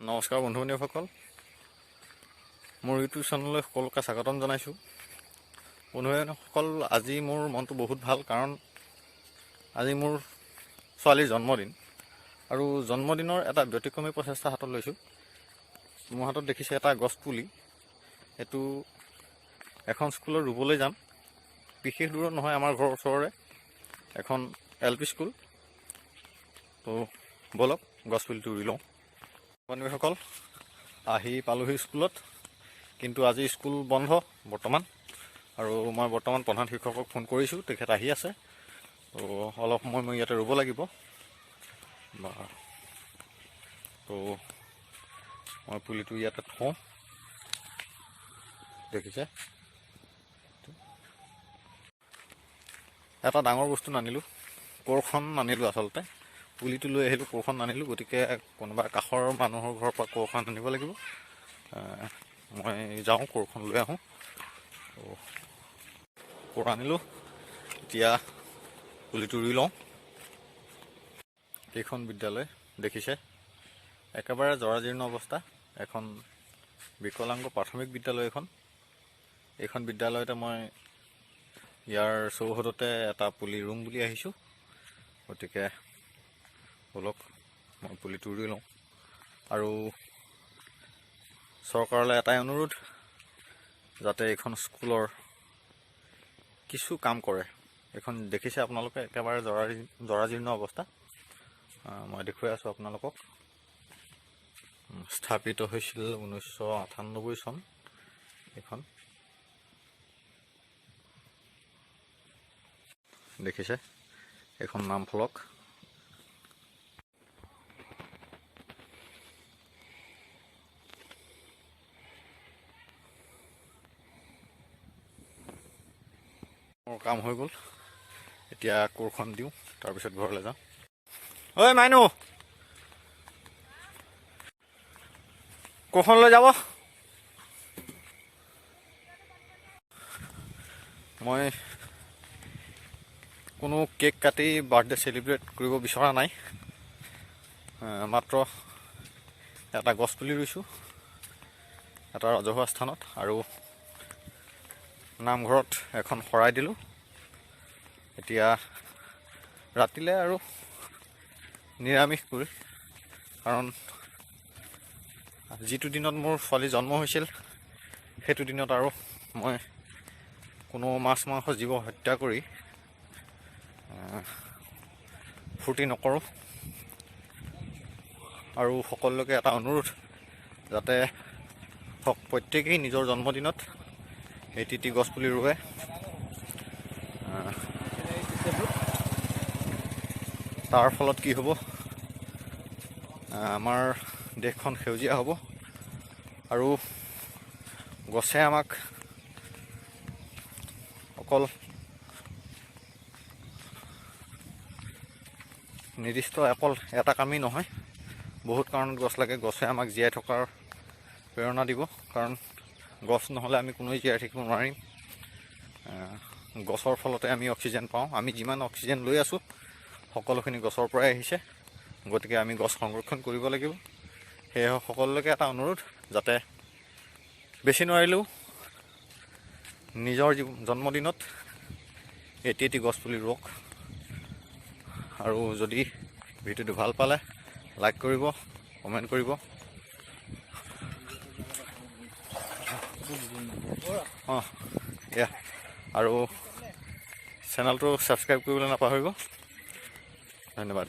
নমস্কাৰ বন্ধু বান্ধৱীসকল, মোৰ ইউটিউব চেনেললৈ সকলোকে স্বাগতম জনাইছোঁ। বন্ধু বান্ধৱীসকল, আজি মোৰ মনটো বহুত ভাল, কাৰণ আজি মোৰ ছোৱালীৰ জন্মদিন আৰু জন্মদিনৰ এটা ব্যতিক্ৰমী প্ৰচেষ্টা হাতত লৈছোঁ। মোৰ হাতত দেখিছে এটা গছপুলি। এইটো এখন স্কুলত ৰুবলৈ যাম, বিশেষ দূৰত নহয়, আমাৰ ঘৰৰ ওচৰৰে এখন এল পি স্কুল। তো ব'লক গছপুলিটো ৰুই লওঁ। বান্ধৱীসকল, আহি পালোহি স্কুলত, কিন্তু আজি স্কুল বন্ধ বৰ্তমান। আৰু মই বৰ্তমান প্ৰধান শিক্ষকক ফোন কৰিছোঁ, তেখেত আহি আছে। তো অলপ সময় মই ইয়াতে ৰুব লাগিব। তো মই পুলিটো ইয়াতে থওঁ, দেখিছে। এটা ডাঙৰ বস্তু নানিলোঁ, কোৰখন নানিলোঁ। আচলতে পুলিটো লৈ আহিলোঁ, কোৰখন নানিলোঁ। গতিকে কোনোবা কাষৰ মানুহৰ ঘৰৰ পৰা কোৰখন আনিব লাগিব। মই যাওঁ, কোৰখন লৈ আহোঁ। কোৰ আনিলোঁ, এতিয়া পুলিটো ৰুই লওঁ। এইখন বিদ্যালয় দেখিছে, একেবাৰে জৰাজীৰ্ণ অৱস্থা। এখন বিকলাংগ প্ৰাথমিক বিদ্যালয় এখন। এইখন বিদ্যালয়তে মই ইয়াৰ চৌহদতে এটা পুলি ৰুম বুলি আহিছোঁ। গতিকে ব'লক মই পুলিটো ৰুই লওঁ। আৰু চৰকাৰলৈ এটাই অনুৰোধ, যাতে এইখন স্কুলৰ কিছু কাম কৰে। এইখন দেখিছে আপোনালোকে, একেবাৰে জৰাজীৰ্ণ অৱস্থা। মই দেখুৱাই আছোঁ আপোনালোকক। স্থাপিত হৈছিল 1998 চন এইখন। দেখিছে এইখন নাম ফলক। মোৰ কাম হৈ গ'ল, এতিয়া কোৰখন দিওঁ, তাৰপিছত ঘৰলৈ যাওঁ। ঐ মাইনু, কোৰখন লৈ যাব। মই কোনো কেক কাটি বাৰ্থডে চেলিব্ৰেট কৰিব বিচৰা নাই, মাত্ৰ এটা গছপুলি ৰুইছোঁ এটা ৰাজহুৱা স্থানত আৰু নামঘৰত এখন শৰাই দিলোঁ। এতিয়া ৰাতিলে আৰু নিৰামিষ কৰি, কাৰণ যিটো দিনত মোৰ ছোৱালী জন্ম হৈছিল সেইটো দিনত আৰু মই কোনো মাছ মাংস জীৱ হত্যা কৰি ফূৰ্তি নকৰোঁ। আৰু সকলোকে এটা অনুৰোধ, যাতে প্ৰত্যেকেই নিজৰ জন্মদিনত এটি গছপুলি ৰুৱে। তাৰ ফলত কি হ'ব, আমাৰ দেশখন সেউজীয়া হ'ব। আৰু গছে আমাক অকল নিৰ্দিষ্ট অকল এটা কামেই নহয়, বহুত কাৰণত গছ লাগে। গছে আমাক জীয়াই থকাৰ প্ৰেৰণা দিব, কাৰণ গছ নহ'লে আমি কোনোৱে জীয়াই থাকিব নোৱাৰিম। গছৰ ফলতে আমি অক্সিজেন পাওঁ। আমি যিমান অক্সিজেন লৈ আছোঁ সকলোখিনি গছৰ পৰাই আহিছে। গতিকে আমি গছ সংৰক্ষণ কৰিব লাগিব। সেয়েহে সকলোকে এটা অনুৰোধ, যাতে বেছি নোৱাৰিলেও নিজৰ জন্মদিনত এটি এটি গছপুলি ৰুৱক। আৰু যদি ভিডিঅ'টো ভাল পালে লাইক কৰিব, কমেণ্ট কৰিব। অঁ, এয়া আৰু চেনেলটো ছাবস্ক্ৰাইব কৰিবলৈ নাপাহৰিব। ধন্যবাদ।